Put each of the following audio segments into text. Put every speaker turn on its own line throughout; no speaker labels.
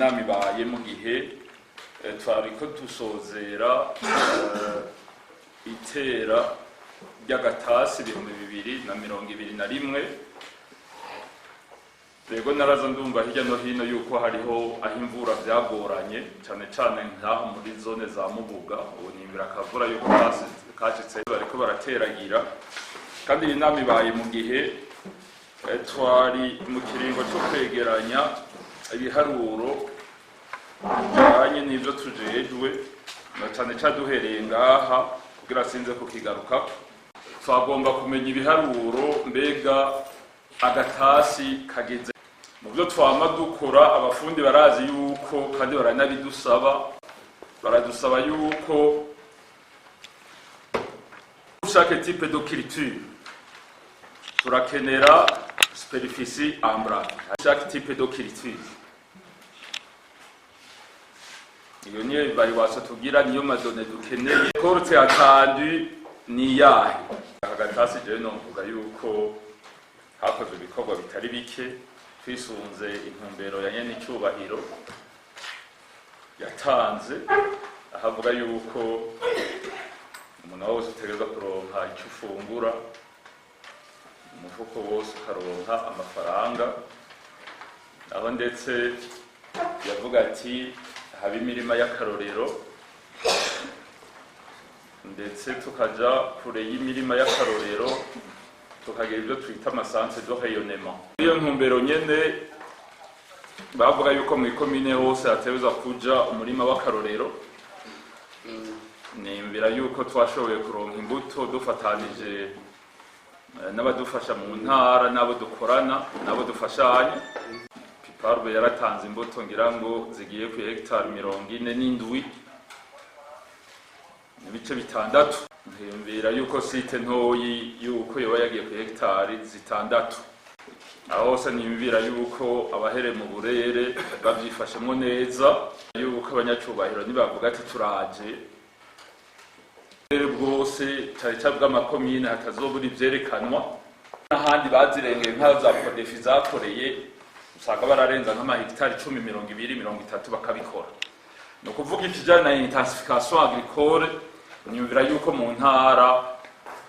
Inama ibaye mu gihe twariko dusozera itera ry'agatasi 2021. Rego naraza ndumva hirya no hino yuko hariho aho imvura vyagoranye cane cane nkaho muri zone za Mubuga. Ubu nimbira akavura yuko kashitse, bariko barateragira. Kandi iyi nama ibaye mu gihe twari mu kiringo co kwegeranya ibiharuro bijanye n'ivyo tujejwe, na cane cane duhereye ngaha kugira sinze kukigarukako. Twagomba kumenya ibiharuro, mbega agatasi kageze mu byo twama dukora. Abafundi barazi yuko, kandi baranabidusaba, baradusaba yuko chaque type de culture turakenera superficie emblavée, chaque type de culture. Iyo niyo évaluation tugira, niyo ma données dukeneye. Récolte attendue ni iyahe? Agatasi jewe novuga yuko hakozwe ibikorwa bitari bike twisunze intumbero ya nyene icubahiro yatanze, ahavuga yuko umuntu wose utegerezwa kuronka ico ufungura, umufuko wose ukaronka amafaranga, aho ndetse yavuga ati haba imirima y'akarorero, ndetse tukaja kure y'imirima y'akarorero, tukagira ibyo twita ama centres de rayonnement. Iyo ntumbero nyene bavuga yuko mu ikomine hose hategerezwa kuja umurima w'akarorero. Nimbira yuko twashoboye kuronka imbuto dufatanije n'abadufasha mu ntara, n'abo dukorana, n'abo dufashanya. Piparbe yaratanze imbuto, ngira ngo zigiye ku hegitari 47.6. Ntiyumvira yuko site ntoyi yuko yoba yagiye ku hegitari 6. Aho hose niyumvira yuko abahere mu burere bavyifashemwo neza, yuko abanyacubahiro nibavuga ati turaje uburere bwose, cane cane bw'amakomine, hatazobura ivyerekanwa. N'ahandi bazirengeye nk'aho za Prodefi zakoreye, usanga bararenza nk'amahegitari 10, 20, 30, bakabikora. Ni ukuvuga ikijanye na intensification agricole, niyumvira yuko mu ntara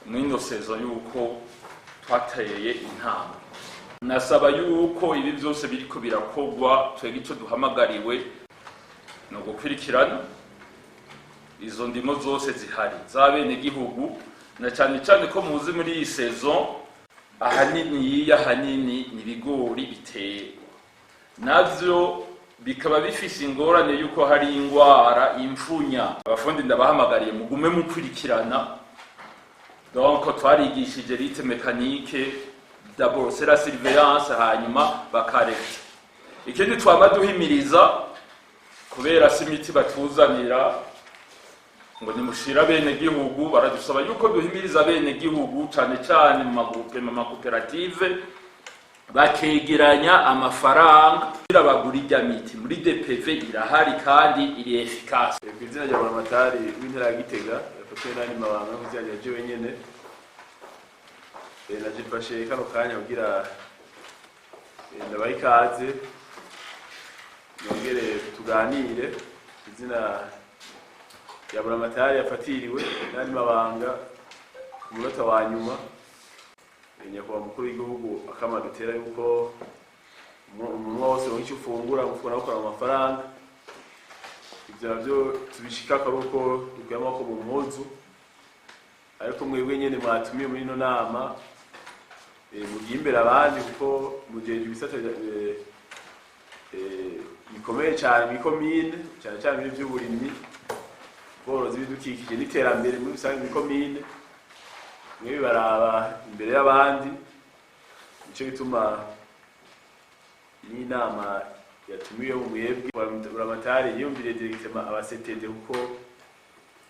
mw'ino saison yuko twateye intambwe. Nasaba yuko ibi vyose biriko birakorwa, twebwe ico duhamagariwe ni ugukwirikirana izo ndimo zose zihari z'abenegihugu, na cane cane ko muzi muri iyi saison ahanini yiya ahanini ni ibigori biterwa, navyo bikaba bifise ingorane yuko hari ingwara imfunya. Abafundi ndabahamagariye mugume mukurikirana. Donc twarigishije lutte mécanique, d'abord c'est la surveillance, hanyuma bakareka. Ikindi twama duhimiriza, kubera si imiti batuzanira ngo nimushira bene gihugu, baradusaba yuko duhimiriza bene gihugu, cane cane mu ma groupes, mu makoperative, bakegeranya amafaranga kugira bagura irya miti. Muri DPV irahari kandi iri efficace.
Ku izina rya Buramatari w'intara ya Gitega yafatiwe n'andi mabanga, ku izina rya jewe nyene, naje mfashe kano kanya kugira ndabahe ikaze, nongere tuganire. Ku izina rya Buramatari yafatiriwe n'andi mabanga ku munota wa nyuma, nyakubahwa mukuru w'igihugu akama dutera yuko umunwa wose wonka icyo ufungura, gufungura no gukora amafaranga, ivyo navyo tubishikako ari uko dukuye amaboko mu mpuzu. Ariko mwebwe nyene mwatumiye muri ino nama, mugiye imbere abandi, kuko mujeje ibisata bikomeye cyane mw'ikomine, cyane cyane ibintu by'uburimyi, ubworozi, ibidukikije n'iterambere muri rusange mw'ikomine. Mwe bibaraba imbere y'abandi, nico gituma n'inama yatumiwe mu mwebwe. Buramatari yiyumviriye directement aba CTD, kuko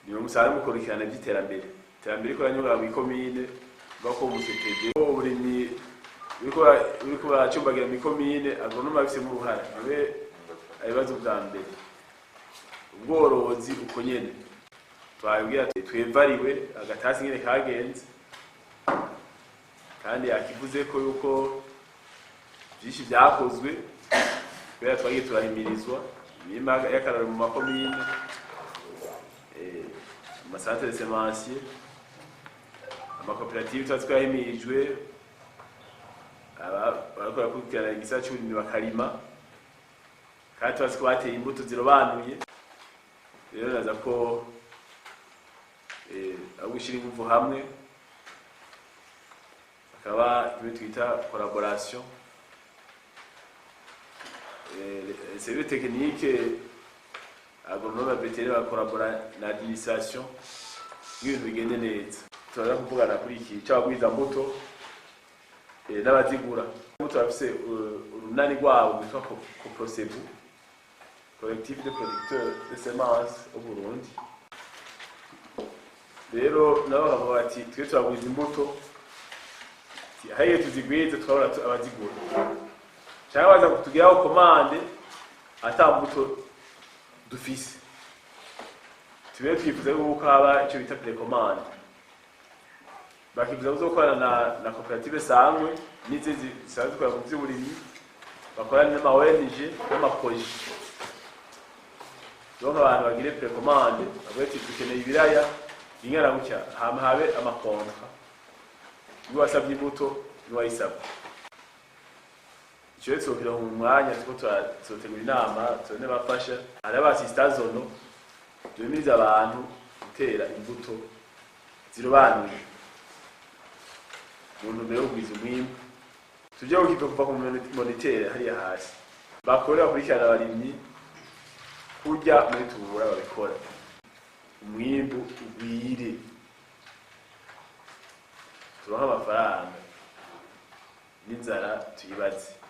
niwe musanzwe mukurikirana iby'iterambere. Iterambere riko ranyura mw'ikomine, uvuga ko mu CTD uburimyi uriko baracumbagira mw'ikomine, agronome abifisemo uruhara, niwe ibibazo vya mbere. Ubworozi uko nyene. Twabibwira twevariwe agatasi nyene kagenze, kandi yakivuze ko yuko byinshi byakozwe. Kubera twagiye turahimirizwa imirima y'akararo mu makomine, amacentres semenciers, amakoperative tuba twahimirijwe, bariko barakurikirana igisata c'uburimyi bakarima, kandi tubazi ko bateye imbuto zirobanuye. Rero naza ko aho gushyira ingufu hamwe hakaba kimwe twita collaboration, service technique agronome, vétérinaire bakorabora na administration, ibintu bigende neza. Turaza kuvugana kuri iki c'abagwiza mbuto n'abazigura. Imbuto bafise urunani rwabo rwitwa Coprosebu, Collectif de producteurs de semences au Burundi. Rero nabo bakavuga bati: "Twe turagwiza imbuto, hariyo tuzigwize, twabona abazigura cyangwa baza kutugiraho commande ata mbuto dufise." Tube twifuza yuko haba icyo bita précommande. Bakifuza kuzokorana na koperative Sangwe n'izindi zisanzwe zikora mu vy'uburimyi, bakorana n'ama ONG n'amaprojets. Donc abantu bagire précommande, bavuge ati: "Dukeneye ibiraya ingana gutya," hama habe amacontrats, n'uwasabye imbuto n'uwayisabye. Ico rero tuzokira mu mwanya turiko tuzotegura inama, tubone bafasha. Hari aba assistants zonaux, duhimiriza abantu gutera imbuto zirobanuye mu ntumbero yo kugwiza umwimbu. Tujye gukiva kuva ku moniteur hariya hasi, bakore bakurikirana abarimyi kurya muri tubura babikora, umwimbu ugwire, turonke amafaranga, n'inzara tuyibaze.